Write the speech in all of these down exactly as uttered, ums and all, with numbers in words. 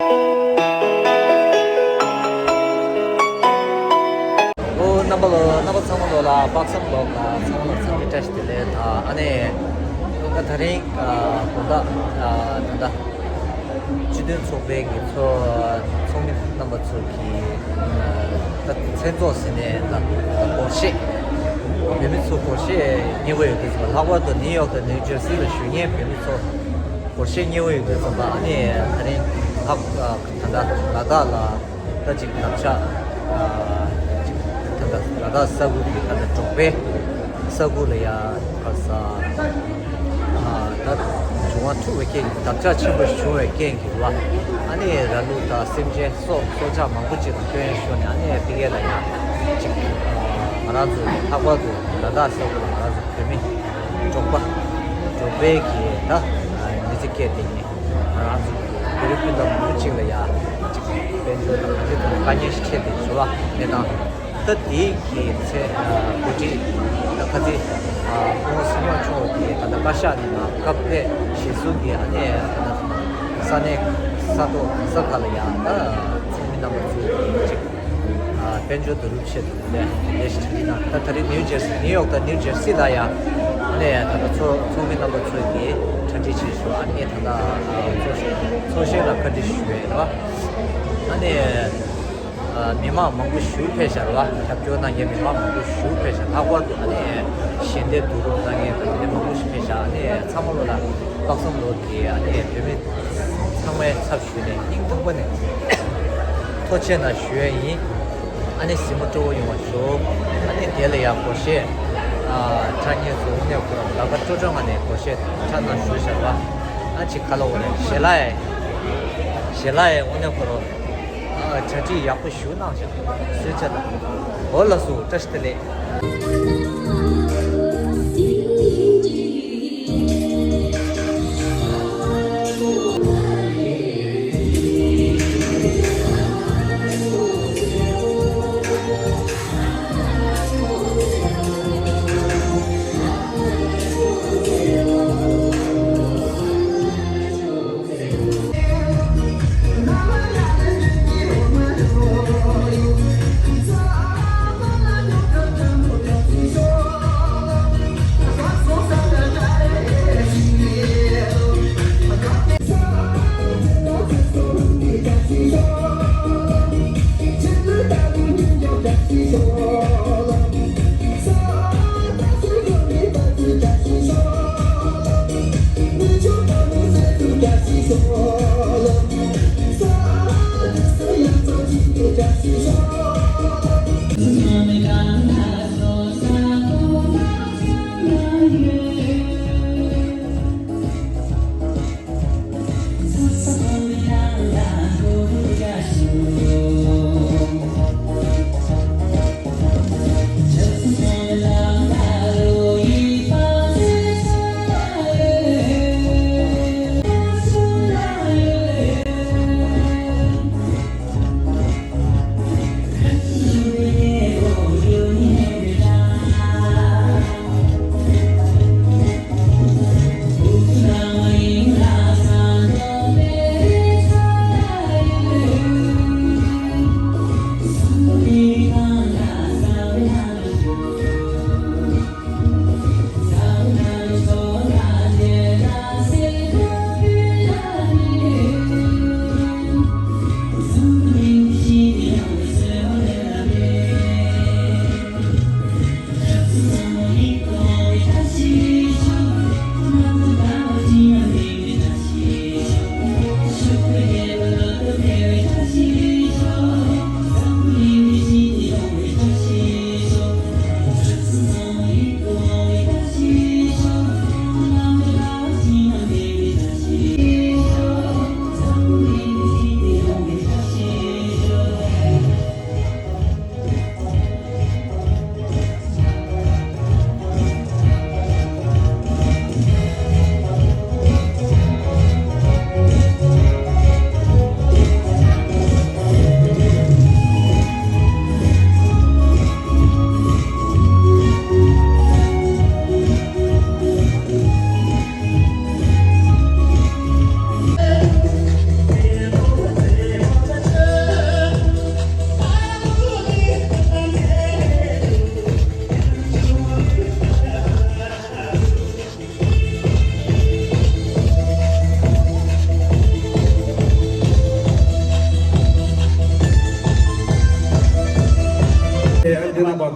ཨོ། རྣམ་པ་ལོ། རྣམ་པ་ཚང་མ་ལོ་ལ་དཔག་བསམ་ལོ་ལ་ཚང་མ་ལ་འཚམས་འདྲི་བཀྲ་ཤིས་བདེ་ལེགས་དང་། ཨ་ནི་ད་དེ་རིང་དགོང་དག་ད་ལྟ་སྤྱི་མཐུན་ཚོགས་པའི་གི་ཚོ་ཚོགས་མི་རྣམ་པ་ཚོ་གི་ད་མཚན་ཚོགས་ཟིན་ནས་ད་སྒོར་གཞས། བོད་མི་ཚོ་སྒོར་གཞས་རྙེད་གི་ཡོད་དུས་ཙམ་པ། ལྷག་པར་དུ་ནིའུ་ཡོག་དང་ནིའུ་ཇར་སི་ལ་བཞུགས་མཁན་བོད་མི་ཚོ་སྒོར་གཞས་རྙེད་གི་ཡོད་དུས་ཙམ་པ། ཨ་ནི་ད་རིང་ལྷག་ད་ལྟ་ལ་དྭགས་ལ་ད་ཅིག་དམ་བཅའ་ཅིག་ད་ལྟ་ལ་དྭགས་ས་ཁུལ་གྱི་ད་ལྟ་འབྲོག་པའི་ས་ཁུལ་ལ་ཡ་ག་ས་ད་འབྱུང་བ་འཁྲུགས་པའི་རྐྱེན་གྱིས། དམ་བཅའ་ཆེན་པོ་ཞིག་བྱུང་བའི་རྐྱེན་གྱིས་རེད་བ། ཨ་ནི་ར་ལུག་དང་སེམས་ཅན་སྲོག་སྲོག་ཆགས་མང་པོ་ཅིག་ལ་སྐྱོན་ཤོར་ནས། ཨ་ནི་ཕ་གི་ལ་ཡ་ཅིག་ང་རང་ཚོ་ལྷག་པར་དུ་ལ་དྭགས་ས་ཁུལ་ལ་ང་རང་ཚོ་བོད་མི་འབྲོག་པ་འབྲོག་པའི་གི་ད་མི་ཚེ་སྐྱེལ་ཏེ་ནི་ང་རང་ཚོ་བོད་རིགས་སྤུན་ཟླ་མང་པོ་ཅིག་ལ་ཡ་ཅིག་དཔལ་འབྱོར་དང་ག་ཅིག་དང་དཀའ་ངལ་ཞིག་འཕྲད་དེ་བྱུང་བ་གནས་སྟངས། ད་དེའི་གི་ཚེ་འགོ་ཁྲིད་ད་ཁ་ཚེ་སྐུ་ངོ་སྲིད་སྐྱོང་མཆོག་གིས་ད་ལྟ་བཀའ་ཤག་ནས་མར་སྐབས་འཕེལ་གཞི་བཟུང་གིས་ཨ་ནི་ས་གནས་ས་ཐོག་ས་ཁག་ལ་ཡང་ད་ཚོགས་མི་རྣམ་པ་ཚོས་ཅིག་དཔལ་འབྱོར་བསྡུ་རུབ་ཆེད་དུ་ལས་ལས་ཞིག་གྲ་སྒྲིག་གནང་། ད་ད་རེས་ནིའུ་ཇར་སི་ནིའུ་ཡོག་དང་ནིའུ་ཇར་སི་ལ་ཡང་ཨ་ནི་ད་ལྟ་ཚོགས་ཚོགས་མི་རྣམ་པ་ཚོས་ཀྱིས་གྲ་སྒྲིག་བྱེད་ཞུ། ཨ་ནི་ད་ལྟ་ཚོགས་ཚོགས་གཞོན་ལ་བཀའ་འདྲི་ཞུ་བའི་རེད་བ། ཨ་ནི། མི་མང་མང་པོ་ཞིག་ཕེབས་ཤག་རེད་བ། རྒྱབ་སྐྱོར་གནང་མཁན་མི་མང་མང་པོ་ཞིག་ཕེབས་ཤག་ལྷག་པར་དུ་ཨ་ནི་ཞལ་འདེབས་བསྡུ་རུབ་གནང་མཁན་དང་དེ་མང་པོ་ཞིག་ཕེབས་ཤག་ཨ་ནི་ཚང་མ་ལོ་ལ་དཔག་བསམ་ལོ་གི་ཨ་ནི་བོད་མི་ཚང་མའི་ཚབ་ཞུས་ནས་སྙིང་ཐག་པ་ནས་ཐུགས་རྗེ་གནང་ཞུ་ཡས་ཡིན། ཨ་ནི་གཟིགས་མོ་སྤྲོ་བོ་ཡོང་བ་ཞུ། ཨ་ནི་དེ་ལ་ཡང་སྒོར་གཞས་ཁྲ་ཉེ་ཚོ་དངོས་གནས་ཁོ་རང་ལ་ཁ་སྤྲོ་སྤྲོ་ངང་ནས་སྒོར་གཞས་ཁྲ་གནང་ཞུ་བཞག་པ། ཨ་ཅིག་ཁ་ལོ་བ་ཞལ་ལག་ཞལ་ལག་ཡང་དངོས་གནས་ཁོ་རང་གྲ་སྒྲིག་ཡག་པོ་ཞུ་གནང་ཤག་གསོལ་ཇ་དང་། འོ་ལགས་སོ། བཀྲ་ཤིས་བདེ་ལེགས།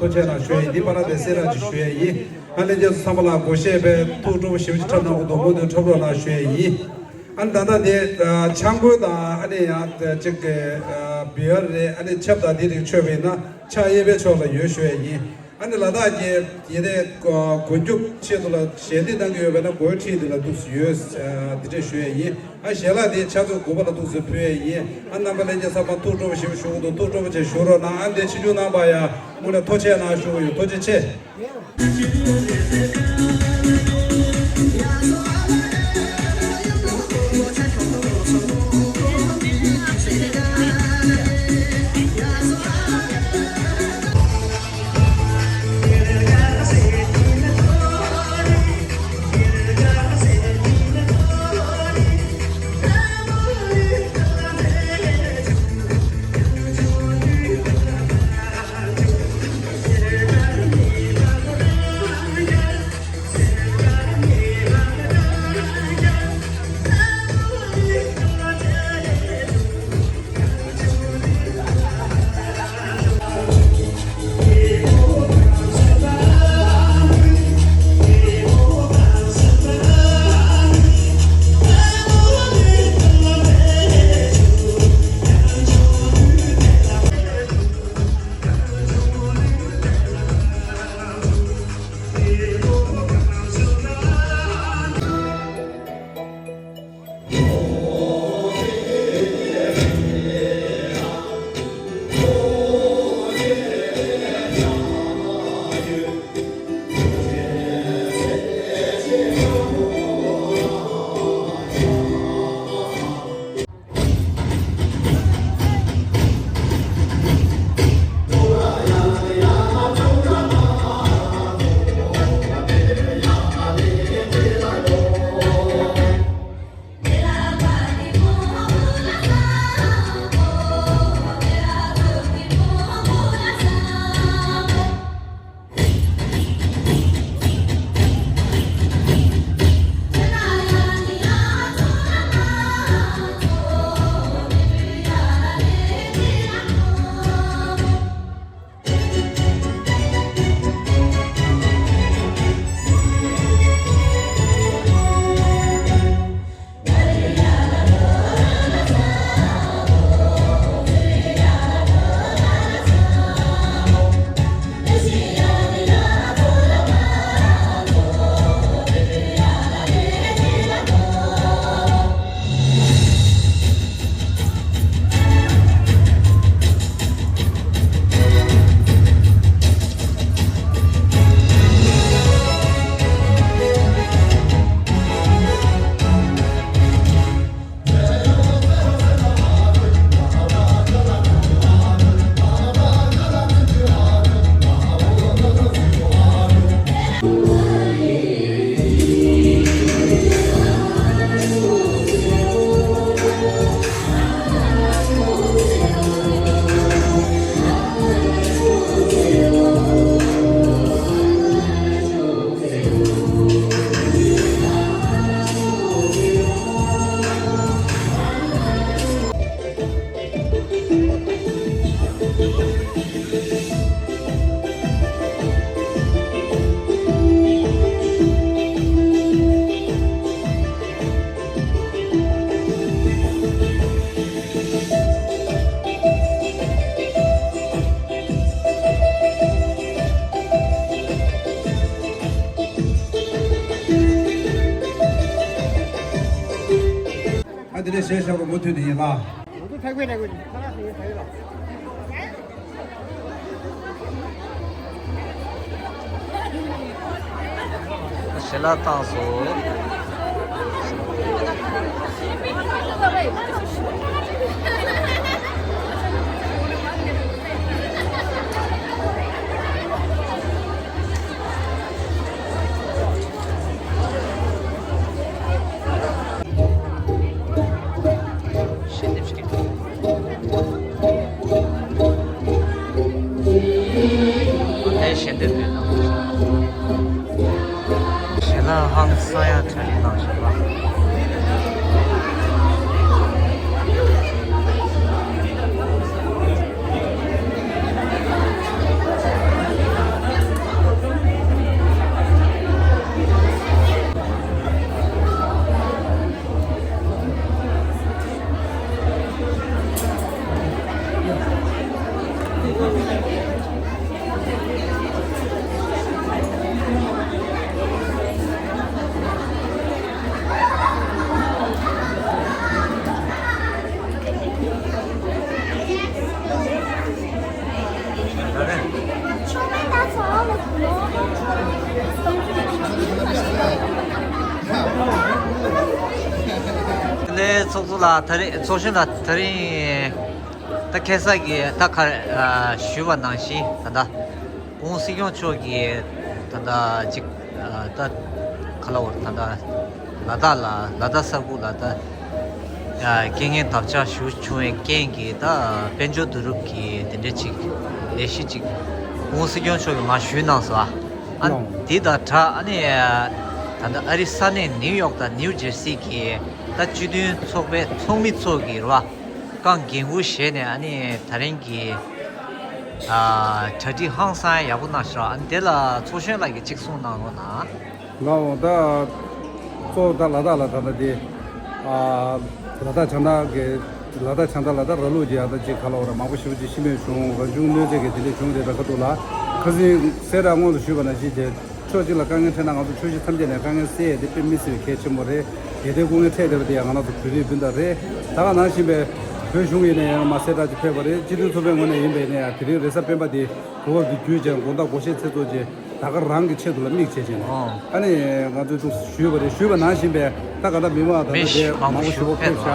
ཐུགས་རྗེ་ཆེ་གནང་ཞུ་ཡ་ཡིན། འདི་པར་ར་དེ་གསལ་བསྒྲགས་ཅིག་ཞུ་ཡ་ཡིན། ཨ་ལས་རྗེས་སུ་ཚང་མ་ལ་སྒོར་གཞས་པའི་ཐུགས་སྤྲོ་པོ་ཞེ་པོ་ཅིག་འཁྲབ་གནང་གི་འདུག་སྨོན་འདུན་འཁྲབ་རོགས་གནང་ཞུ་ཡ་ཡིན། ཨ་ནི་ད་ལྟ་དེ་ཨ་ཆང་ཁོལ་དང་ཨ་ནི་ཡང་ཅིག་གི་ཨ་བི་ཡར་རེད། ཨ་ནི་ཆབ་དང་དེ་རིགས་མཆོད་པ་ཡིན་ན་ཕྱག་གཡས་པའི་ཕྱོགས་ལ་ཡོད་ཞུ་ཡ་ཡིན། ཨ་ནི་ལ་དྭགས་ཀྱི་ཡིན་ནའི་མགོན་སྐྱོབ་ཆེད་དུ་ལ་ཞལ་འདེབས་གནང་གི་ཡོད་པ་ན་སྒོའི་འཁྲིས་འདི་ལ་འདུག་སེ་ཡོད། ཨ་འདི་འདྲས་ཞུ་ཡ་ཡིན། ཨ་ཞལ་ལག་འདི་ཕྱག་ཚོད་དགུ་པ་ལ་འདུག་སེ་ཕུལ་ཡ་ཡིན། ཨ་རྣམ་པ་ལྷན་རྒྱས་ཚང་མ་ཐུགས་སྤྲོ་པོ་ཞེ་པོ་ཞུ་གི་འདུག་ཐུགས་སྤྲོ་པོ་བྱས་བཞུགས་རོགས་གནང་། ཨ་འདི་ཆིབས་བསྒྱུར་གནང་བ་ཡ་དངོས་གནས་ཐུགས་རྗེ་ཆེ་གནང་ཞུ་གི་ཡོད། ཐུགས་རྗེ་ཆེ། ཨ་དེ་ནས་གཞས་ཞབས་ལ་མུ་མཐུད་དེ་ཡིན་ལ། ཞལ་ལག་བཏང་སོང་། ཞལ་འདེབས་ཤིག་ཨེ་ཞལ་འདེབས་རེད་དང་། ཞལ་ལག་ཧང་སང་ཡ་ཐོན་ནི་དང་ཞལ་ལག་ཚོགས་གཙོ་ལགས་དེ་རིང་ཚོགས་གཞོན་ལགས་དེ་རིང་ད་ཁ་སང་གི་ད་ཁ་ཞུས་པ་ནང་བཞིན་ད་ལྟ་སྐུ་ངོ་སྲིད་སྐྱོང་མཆོག་གིས་ད་ལྟ་ཅིག་ད་ག་ལ་བར་ད་ལྟ་ལ་དྭགས་ལ་ལ་དྭགས་ས་ཁུལ་ལ་ད་རྐྱེན་ངན་དམ་བཅའ་ཞུ་བྱུང་བའི་རྐྱེན་གྱིས་ད་དཔལ་འབྱོར་བསྡུ་རུབ་ཀྱི་དེ་འདྲ་ཅིག་ལས་གཞི་ཅིག་སྐུ་ངོ་སྲིད་སྐྱོང་མཆོག་གིས་མར་ཞུས་གནང་སོང་། ཨ་ལགས། འདི་དང་སྦྲགས་ཨ་ནི་ད་ལྟ་ཨ་རི་ས་གནས་ནིའུ་ཡོག་དང་ནིའུ་ཇེར་སི་གི་ད་སྤྱི་མཐུན་ཚོགས་པའི་ཚོགས་མི་ཚོ་གི་རེད་བ། རྐང་འགན་འཁུར་བཞེས་ནས་ཨ་ནི་ད་རིང་གི་ཨ་གྲ་སྒྲིག་ཧང་སང་ཡག་པོ་གནང་ཤག་ཨ་ནི་དེ་ལ་ཚོགས་གཞོན་ལགས་ཀྱིས་གཅིག་གསུངས་གནང་རོགས་གནང་། ལའོ་ད། གཙོ་བོ་ད་ལ་དྭགས་ལ་ད་ལྟ་དེ། ཨ་ལ་དྭགས་བྱང་ཐང་གི་ལ་དྭགས་བྱང་ཐང་ལ་དྭགས་ར་ལུག་གི་ཡ་ད་ཅིག་ག་ལ་བ་ར་མང་པོ་ཞེ་པོ་ཅིག་ཤི་རྨས་བྱུང་རང་བྱུང་གནོད་འཚེ་གི་དེ་འདྲ་བྱུང་རེད་པའི་ཁ་ཐུག་ལ། ཁ་སང་གསལ་བསྒྲགས་སྔོན་དུ་ཞུས་པ་ནང་བཞིན་བྱས། ཕྱོགས་གཅིག་ལ་དཀའ་ངལ་འཕྲད་ན་ང་ཚོ་ཕྱོགས་བཞི་ཐམས་ཅད་ནས་དཀའ་ངལ་སེལ་ཡས་དེ་དཔེ་མི་སྲིད་པའི་གལ་ཆེན་པོ་རེད། དེ་ལྟའི་སྐུ་ངལ་འཕྲད་བསྡད་པ་དེ་ཡང་ང་རང་ཚོ་བོད་རིགས་སྤུན་ཟླ་རེད། ད་ག་ནང་བཞིན་པའི་བོད་གཞུང་ཡིན་ན་ཡང་མ་གསལ་བསྒྲགས་ཅིག་ཕེབས་པ་རེད། སྤྱི་མཐུན་ཚོགས་པའི་ངོས་ནས་ཡིན་པ་ཡིན་ན་ཡང་དེ་རིང་རེས་གཟའ་སྤེན་པ་དེ་གོ་སྐབས་དེ་བརྒྱུད་བྱས་དགོང་དག་སྒོར་གཞས་ཚེ་སྲོག་ཅེས་ད་ག་རང་གི་ཆེད་དུ་ལ་དམིགས་བྱས་བྱས་ནས་ཨ་ནི་ང་ཚོས་ཐུགས་ཞུས་པ་རེད། ཞུས་པ་ནང་བཞིན་པའི་ད་ག་ད་མི་མང་ད་ལྟ་དེ་མང་པོ་ཞེ་པོ་ཕེབས་ཤག་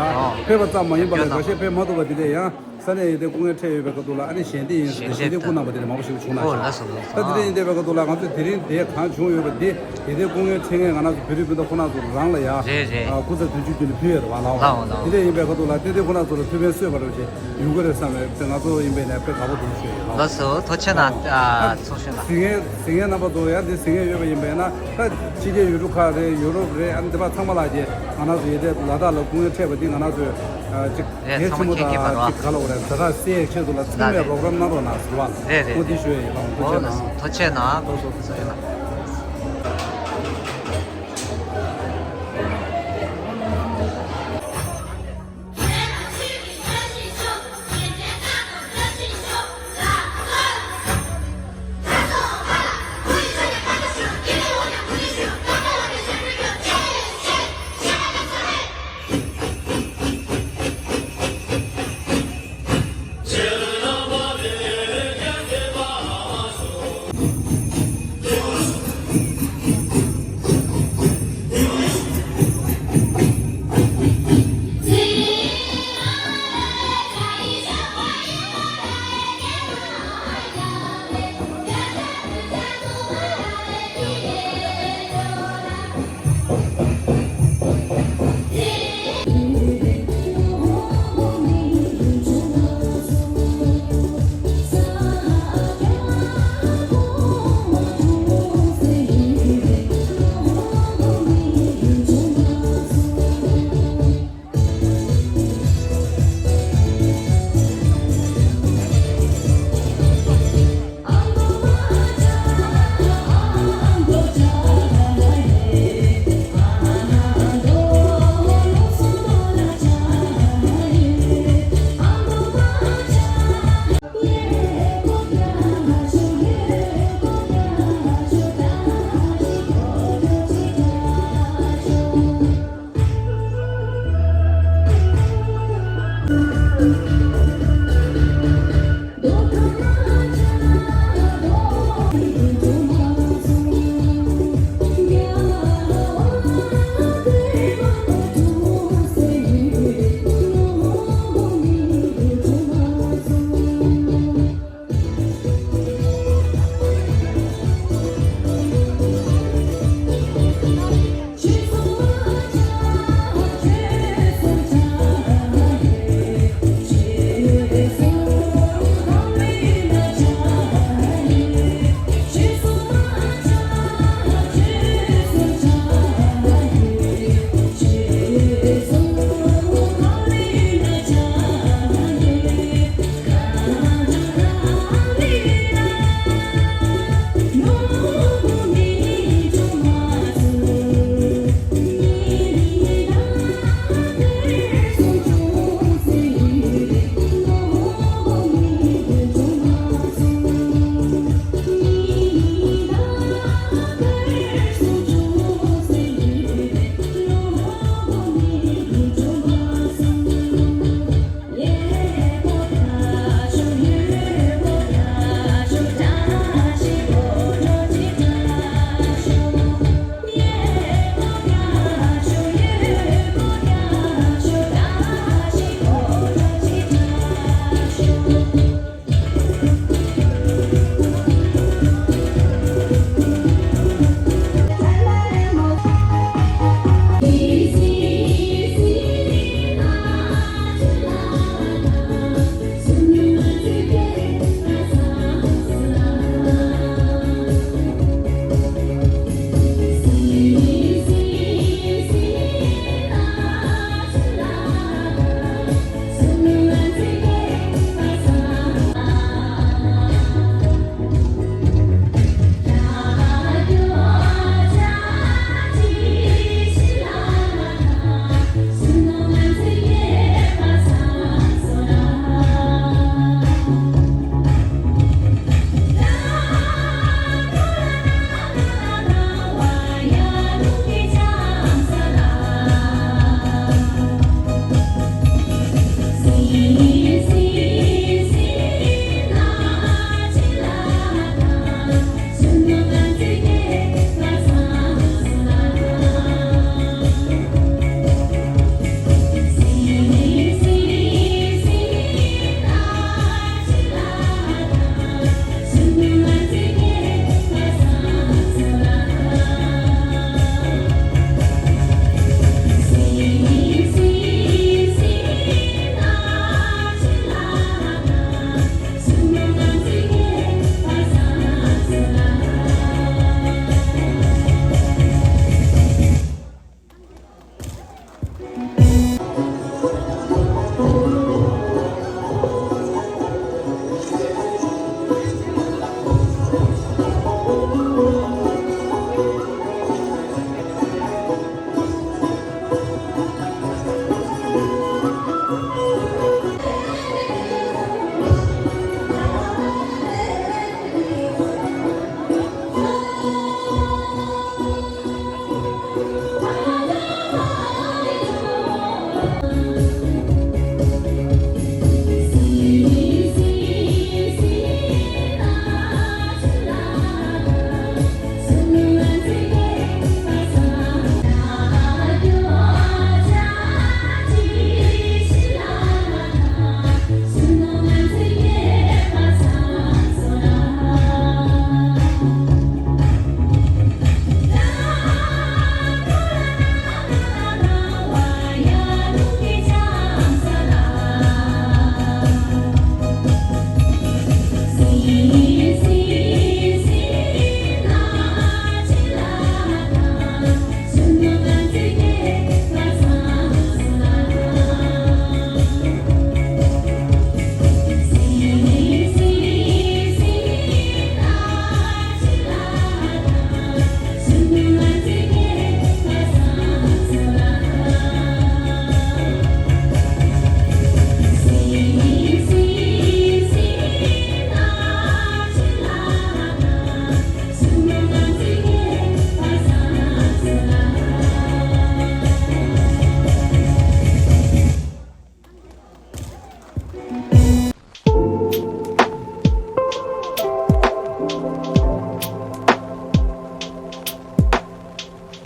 ཕེབས་པ་ཙམ་མ་ཡིན་པ་ལ་འགའ་ཤས་ཕེབས་མ་ཐུབ་པ་དེ་འདྲས་ཡང་། ས་གནས་ཡིན་ཏེ་སྐུ་ངལ་འཕྲད་ཡོད་པའི་སྐབས་དུ་ལ་ཨ་ནི་ཞལ་འདེབས་ཡིན་ཟེར་ཏེ་ཞལ་འདེབས་བསྐུར་གནང་པ་དེ་ནི་མང་པོ་ཞིག་བྱུང་གནང་ཤག་ད་དེ་འདྲ་ཡིན་ཏེ་བའི་སྐབས་དུ་ལ་ང་ཚོས་དེ་རིང་དེ་གང་བྱུང་ཡོད་པ་འདི་དེ་ལྟའི་སྐུ་ངལ་འཕྲད་མཁན་ང་རང་ཚོ་བོད་རིགས་སྤུན་ཟླ་ཁོ་ན་ཚོ་རང་ལ་ཡ་སྐུ་ཚབ་དོན་གཅོད་བརྒྱུད་ནས་ཕུལ་ཡོད་རེད་བ་ལགས། དེ་འདྲ་ཡིན་པའི་སྐབས་དུ་ལ་དེ་ལྟའི་ཁོ་ན་ཚོ་ལ་ཐུགས་ཕན་གསོས་པ་རེད་ཅེས་ཡོང་གི་རེད་བསམ་པའི་ང་ཚོ་ཡིན་པའི་ནས་དཔེ་དགའ་པོ་འདུག་ཞུ་ཡོད་ལགས། ལགས་སོ། ཐུགས་རྗེ་གནང་། ཚོགས་གཞོན་ལགས། གཟིགས་མཁན་གཟིགས་མཁན་རྣམ་པ་ཚོ་ཡང་དེ་གཟིགས་མཁན་ཡོད་པ་ཡིན་པས་ན་ད་ཕྱི་རྒྱལ་ཡུལ་གྲུ་ཁག་རེད། ཡུ་རོབ་རེད། ཨ་ནི་དེ་པ་ཚང་མ་ལ་ཀྱི་ང་རང་ཚོ་ཡོད་དེ་ལ་དྭགས་ལ་སྐུ་ངལ་འཕྲད་པ་འདི་ང་རང་ཚོས་ཅིག་རེད། གལ་ཚང་མ་ཆེན་པོ་མཁྱེན་གྱི་མ་དང་རེད་བ། ཅིག་ག་ལ་འོ་རེད། ཛ་དྲག་སེལ་ཡས་ཆེད་དུ་ལ་ཚང་མས་ལགས་རེད། རོགས་རམ་གནང་རོགས་གནང་ཟེར་བ་ལ་རེད་རེད་ཨོ་འདི་རེད། ཞུ་ཡས་ཡིན་ལགས། ཐུགས་རྗེ་གནང་། ཐུགས་རྗེ་གནང་། ཐུགས་རྗེ་གནང་།